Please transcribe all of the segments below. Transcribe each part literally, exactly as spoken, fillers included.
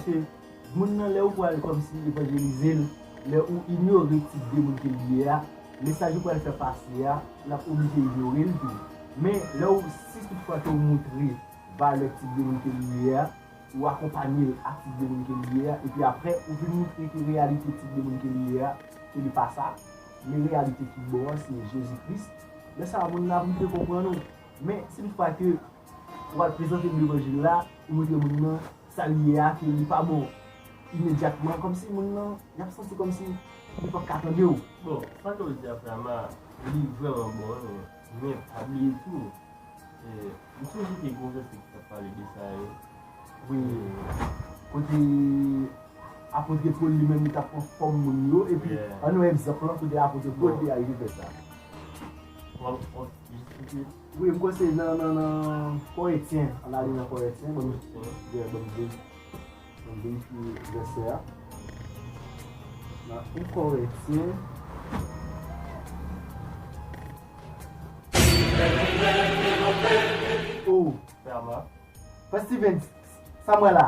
Ke moun nan, lè ou pral kòmsi evanjelize l, lè ou inyore tip de moun ke li ye a, mesaj ou pral fè pase a, l ap oblije inyore l tou. Men, lè ou, si toutfwa ke ou montre valè tip de moun ke li ye a, ou akonpanye l ak tip de moun ke li ye a, epi apre, ou vin montre ke reyalite tip de moun ke li ye a, ke li pa sa, men reyalite ki bon an, se Jezi Kris. Lè sa a, moun nan ap rive konprann ou. Men, si toutfwa ke ou al prezante l levanjil la, ou montre moun nan sa li ye a, ke li pa bon imedyatman, kòmsi moun nan, y ap santi kòmsi li p ap ka tande w. Bon, sa ke w di a, frè Ama, li vrèman bon, wi. Men, pa bliye tou, e, m sonje ke gen yon vèsè ki t ap pale de sa, wi. Wi. E, kote apot Pòl li menm, li t ap pran fòm moun yo, epi, yeah, ann wè egzanp lan, kote apot Pòl, bon, te arive fè sa. W ap, w ap jistifye? Wi, m kwè se nan, nan, nan Korentyen. Ann ale nan Korentyen. Ban m, Korentyen. Yeah, ban m vin, ban m verifye vèsè a. Nan en Korentyen. Oh. Frè Ama. Frè Steven, sa m wè la.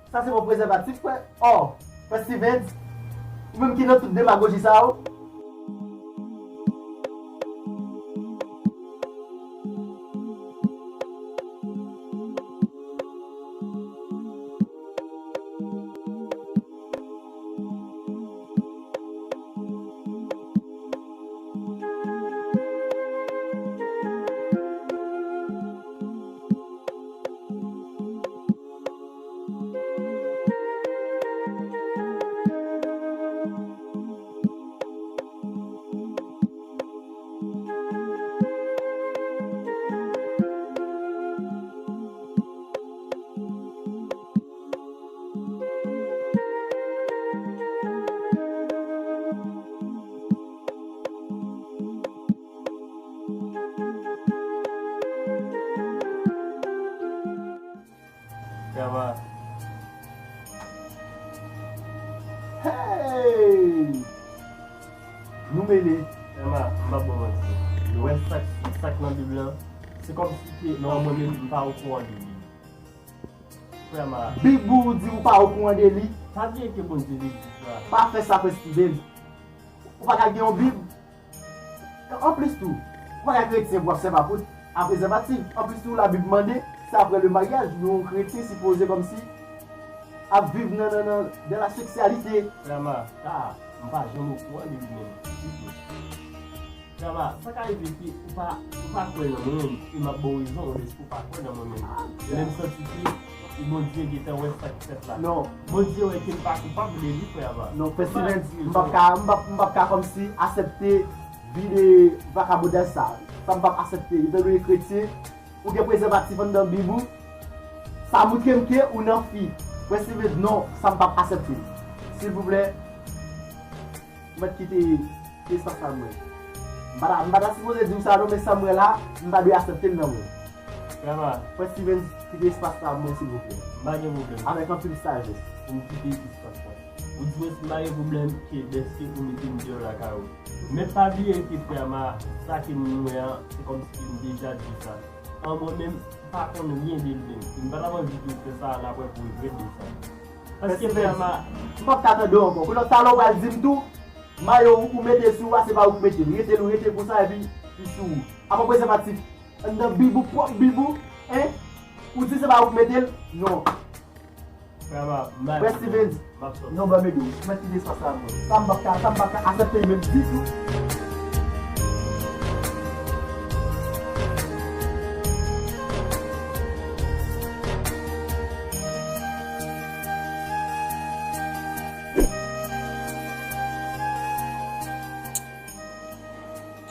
Sa se yon prezèvatif, frè. Oh, frè Steven, ou menm ki nan tout demagoji sa yo. Frè Ama. Hey! Nou mele. Frè Ama, m p ap ba w manti. Lè w wè sa k, sa k nan Bib lan, se kòmsi ke non, mwen menm, m pa okouran de li. Frè Ama. Bib ou di ou pa okouran de li? Pa bliye ke Bondye vle di sa. Pa fè sa, frè Steven. Ou pa ka gen yon Bib? Anplis tou, ou pa ka kretyen pou w ap sèvi a prezèvatif. Anplis tou, Labib mande, se apre le maryaj, yon kretyen sipoze kòmsi ap viv nan, nan, nan, dans la sexualité. Frè Ama, sa, m pa janm okouran de li menm. Ditou. Frè Ama, sa ka rive ke ou pa, ou pa kwè nan mwen menm, e m ap ba w rezon, ou pa kwè nan mwen menm. Ah, men m santi ke Bondye gentan wè sa k fèt la. Non. Bondye wè ke m pa koupab de li, frè Ama. Non, frè Steven, m p ap ka, m p ap, m p ap ka kòmsi aksepte vi de vakabondaj sa. Sa m p ap aksepte. Etan donke kretyen, ou gen prezèvatif anndan Bib ou, sa montre m ke ou nan fi. Frè Steven, non, sa m p ap aksepte. Silvouplè, mèt kite espas la mwen. M pa ta, m pa ta sipoze di w sa non, men sa m wè la, m pa dwe aksepte l nan mwen. Frè Ama. Frè Steven, kite espas la mwen, silvouplè. M pa gen pwoblèm. Avèk anpil sajès. Pou m kite espas la. Ou di mwen si m pa gen pwoblèm ke dèske ou mete m deyò lakay ou. Men pa bliye ke frè Ama, sa ke m wè an, se kòmsi m deja di sa. An mwen menm, m pa konn ryen de l menm. E m pa t ap anvi di w fè sa, l apre pou regrèt de sa. Paske frè Ama, m p ap ka tande w ankò. Kounye a talè w pral di m tou, mayo ou, ou mete sou ou a, se pa ou k mete l. Rete l, ou rete konsa, epi li sou ou. Apa prezèvatif anndan Bib ou, pwòp Bib ou, en? Ou di se pa ou k mete l? Non. Frè Ama, m pa... Frè Steven, m ap sòti. Non, ban m ede w. Mèt kite espas la mwen. Sa m p ap ka, sa m p ap ka aksepte menm ditou.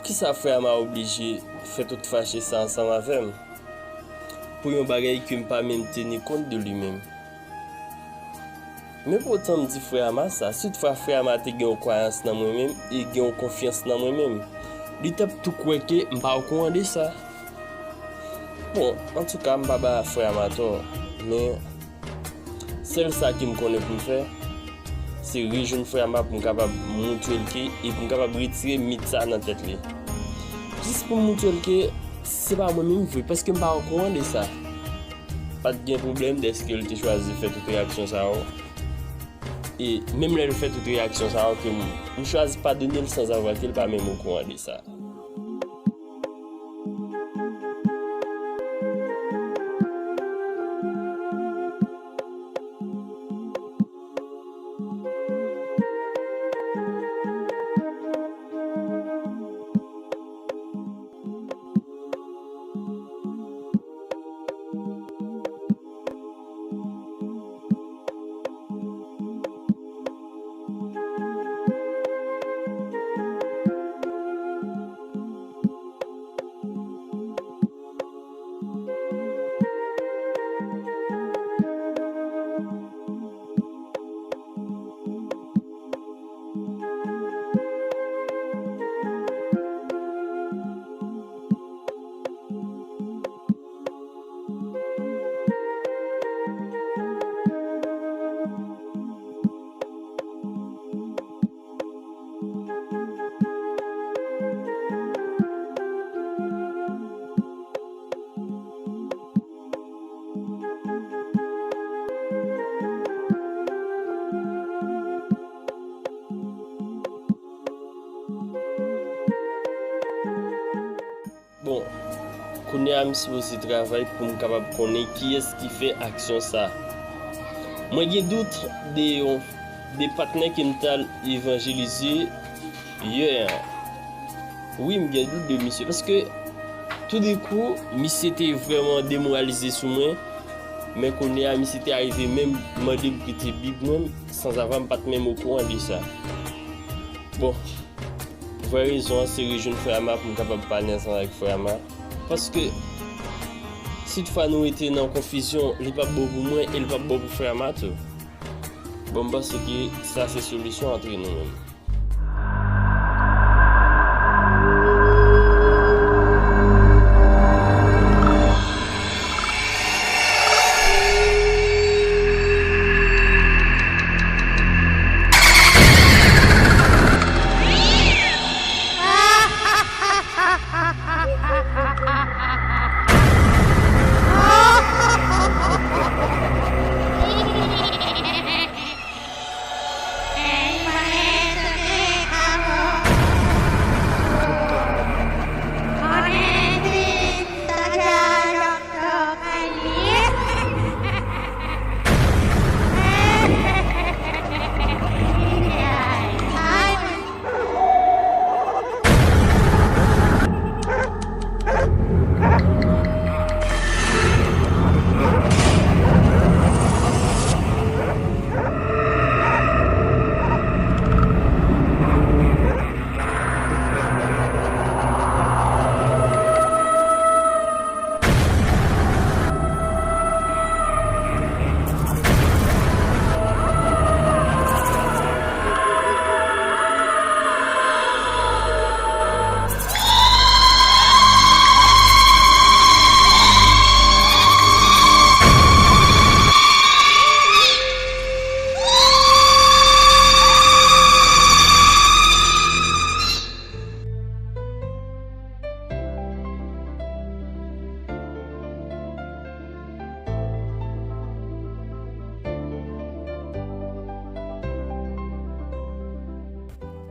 Poukisa frè Ama oblije fè tout fache sa ansanm avè m? Pou yon bagay ke m pa menm teni kont de li menm. Men poutan m di frè Ama sa, si toutfwa frè Ama te gen yon kwayans nan mwen menm e gen yon konfyans nan mwen menm, li t ap tou kwè ke m pa okouran de sa. Bon, antouka, m pa ba frè Ama tò, men sèl sa ke m konnen pou m fè, se rejwenn frè Ama pou m kapab montre l ke, e pou m kapab retire mit sa nan tèt li. Jis pou m montre l ke se pa mwen menm vre, paske m pa okouran de sa. pa t gen pwoblèm dèske l te chwazi fè tout reyaksyon sa yo. E menm lè l fè tout reyaksyon sa yo, ke m, m chwazi padone l sanzavwa ke l pa menm okouran de sa. Bon, kounye a m sipoze travay pou m kapab konnen kiyès ki fè aksyon sa. Mwen gen dout de yon, de patnè ke m t al evanjelize yè an. Wi, m gen dout de misye, paske toudenkou, misye te vrèman demoralize sou mwen, men kounye a, misye te arive menm mande m prete Bib mwen, sanzavwa m pa t menm okouran de sa. Bon, vrè rezon an se rejwenn frè Ama pou m kapab pale ansanm avèk frè Ama, paske si toutfwa nou rete nan konfizyon, li p ap bon pou mwen e li p ap bon pou frè Ama tou. Bon, m panse ke sa se solisyon antre nou menm.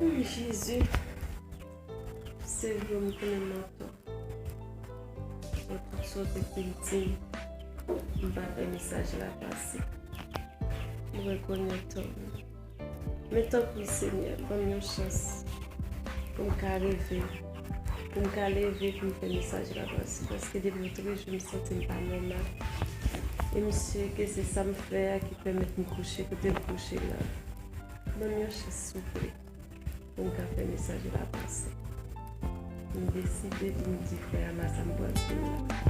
Wi, Jezi, se vre, m konnen m atò. Mwen tout sa w te fin di m, m pa fè mesaj la pase. M rekonèt tò m. Men tanpri, Senyè, ban m yon chans pou m ka reve, pou m ka leve, pou m fè mesaj la pase. Paske depi yon trè jou, m santi m pa nòmal. E misye, ke se sa m fè a ki pèmèt m kouche kote m kouche la. Ban m yon chans, souple. Pou m ka fè mesaj la pase. M deside pou m di frè Ama sa m pral di l la.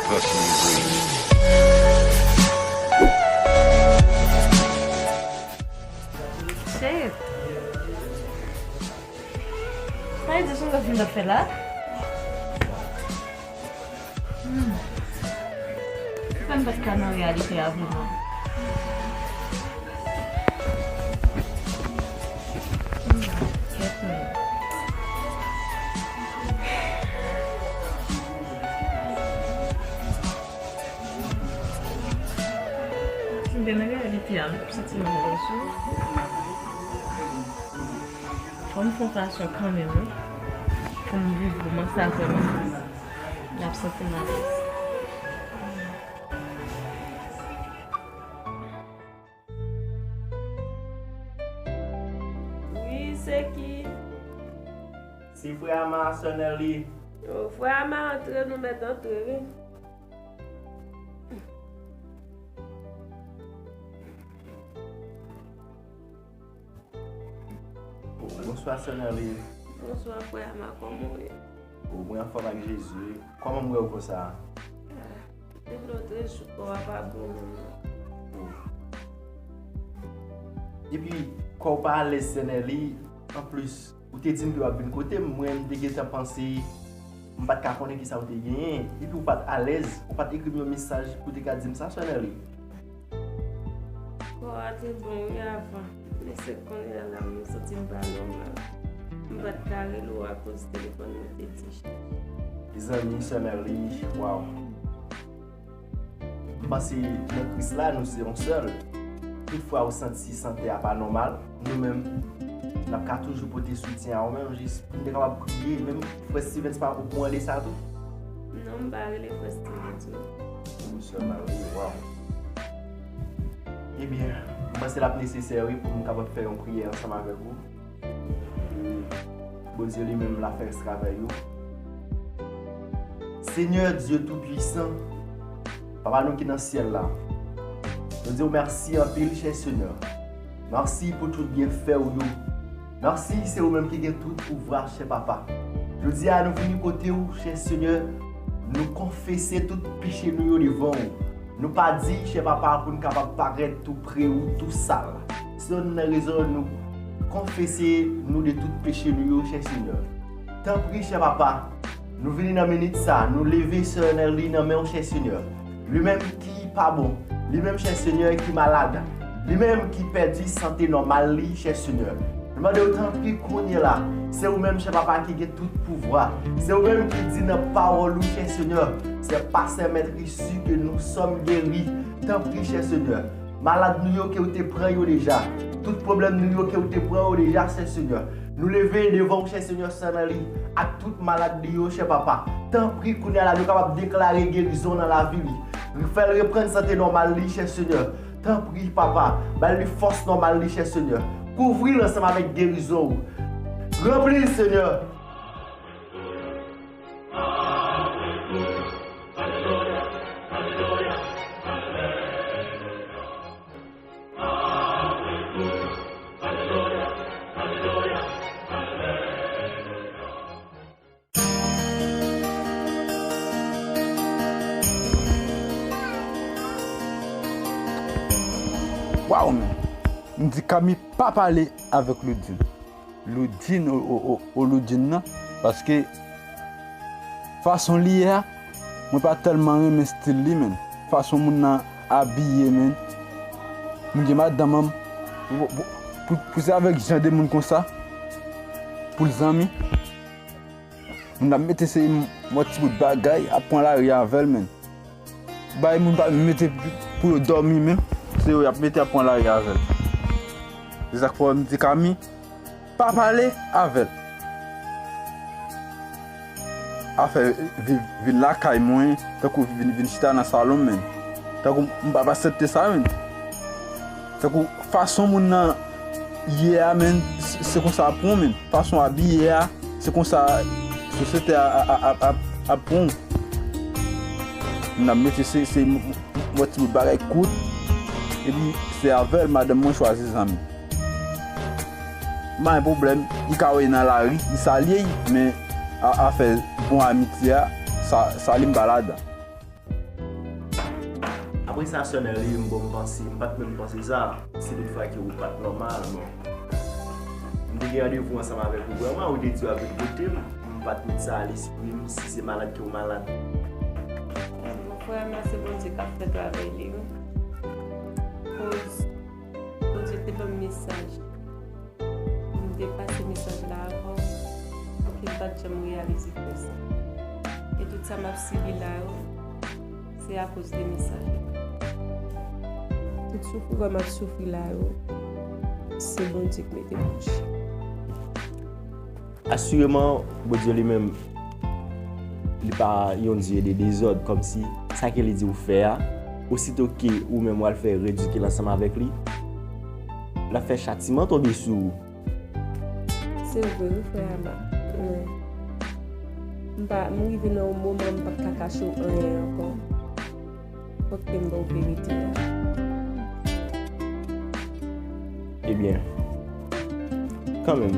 Shit. Sa vle di se yon lòt moun t ap fè la? Hmm. Poukisa m pa t ka nan reyalite a vrèman? Hmm, kèt men. Si m te nan reyalite a, m t ap santi m alèz wi. Fò m fè yon fason kanmenm wi, pou m viv moman sa vrèman. L ap santi m alèz. Wi, se ki? Se frè Ama a, sè Nèli. O, frè Ama antre, nou mèt antre, wi. Bonswa, sè Nèli. Bonswa, frè Ama, kòman w ye? O, mwen anfòm ak Jezi. Kòman m wè w konsa? Ah, depi lòt jou, kò a pa bon menm non. O. Epi, kò w pa alèz, sè Nèli. Anplis, ou te di m ke w ap vin kote m. Mwen, m te gentan panse m pa t ka konnen kisa w te genyen. Epi, ou pa t alèz, ou pa t ekri m yon mesaj pou w te ka di m sa, sè Nèli. Kò a te bon wi avan, men se kounye a la m santi m pa nòmal. M pa t ka rele w akoz telefòn mwen te di chaje. Mezanmi, sè Nèli, waw. M panse nan Kris la, nou se yon sèl. Toutfwa ou santi sante a pa nòmal, nou menm, n ap ka toujou pote soutyen a ou menm, jis pou n te kapab priye, menm frè Stevens pa okouran de sa tou? Non, m pa rele frè Stevens non. Ou sèlman rele, waw. Ebyen, m panse l ap nesesè wi pou m kapab fè yon priyè ansanm avèk ou. Bondye li menm l ap fè rès travay yo. Senyè Dye Toupisan, Papa nou ki nan syèl la, nou di w mèsi anpil, chè Senyè. Mèsi pou tout byenfè w yo. Mèsi, se ou menm ki gen tout pouvwa, chè Papa. Jodi a, nou vini kote w, chè Senyè. Nou konfese tout peche nou yo devan w. Nou pa diy, chè Papa, pou n kapab parèt tou pre ou, tou sal. Se youn nan rezon nou konfese nou de tout peche nou yo, chè Senyè. Tanpri, chè Papa, nou vini nan minit sa, nou leve sè Nèli nan men w, chè Senyè. Li menm ki pa bon, li menm, chè Senyè, ki malad, li menm ki pèdi sante nòmal li, chè Senyè. Nou mande w tanpri kounye la, se ou menm, chè Papa, ki gen tout pouvwa. Se ou menm ki di nan pawòl ou, chè Senyè, se pa sè mèt isi ke nou sòm geri. Tanpri, chè Senyè, malad nou yo ke w te pran yo deja, tout pwoblèm nou yo ke w te pran yo deja, chè Senyè. Nou leve devan w, chè Senyè, sè Nèli, ak tout malad li yo, chè Papa. Tanpri, kounye a la, nou kapab deklare gerizon nan lavi li. Fè l reprann sante nòmal li, chè Senyè. Tanpri, Papa, bay li fòs nòmal li, chè Senyè. Kouvri l ansanm avèk gerizon ou. Ranpli l, Senyè. Waw, men. M di Kami pa pale avèk Ludin. Ludin, o, o, o, o Ludin nan, paske fason li ye a, mwen pa tèlman renmen stil li, men. Fason moun nan abiye, men. M gen madanm an, pou, pou, pou, pou se avèk jan de moun konsa, pou l zanmi. Moun ap mete se yon ti bout bagay, ap pran lari avè l, men. Bay moun pa mete pou yo dòmi, men. Se yo y ap mete ap pran lari avè l. Se sa k fè m di Kami, pa pale avè l. Afè vin, vin lakay mwen, tankou vin, vin chita nan salon m, men. Tankou m pa, pa aksepte sa, men. Tankou fason moun nan ye a, men, se, se konsa pou w, men. Fason abiye a, se konsa sosyete a, a, a, a, a, ap pran w. N ap mete se, se m, m, m, yon ti bout bagay kout. Epi se avè l madanm mwen chwazi zanmi. M pa gen pwoblèm, li ka wè nan lari, li salye, men a, afè bon amitye a, sa, sa li m pa ladan. Apre sa, sè Nerly, m bon, m panse, m pa t menm panse sa. Si toutfwa ke ou pa t nòmal, bon. M te gen randevou ansanm avèk ou vrèman, ou te di w ap vin kote m. M pa t met sa a lespri m, si se malad ke ou malad. Bon, vrèman, se Bondye k ap fè travay li, wi. Koz Bondye te ban m mesaj. M te pase mesaj la avan, ke m pa t janm reyalize konsa. E tout sa m ap sibi la yo, se akoz de mesaj la. Tout soufri m ap soufri la yo, se Bondye k mete bouch. Asireman, Bondye li menm, li pa yon Dye de dezòd, kòmsi sa ke li di w fè a, osito ke ou menm w al fè rèd di kè l ansanm avèk li, l ap fè chatiman tonbe sou ou. Se vre, wi, frè Ama. Men, m pa, m rive nan yon moman, m p ap ka kache w anyen ankò. Fòk ke m ba w verite a. Ebyen, kanmenm,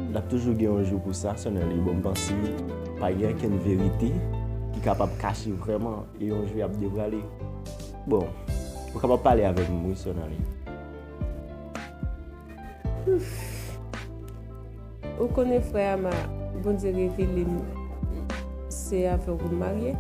l ap toujou gen yon jou pou sa, sè Nerly. Bon, m panse pa gen okenn verite ki kapab kache vrèman, e yon jou y ap devwale. Bon, ou kapab pale avèk m, wi, sè Nerly. Ou konnen, frè Ama, Bondye revele m se avè w pou m marye.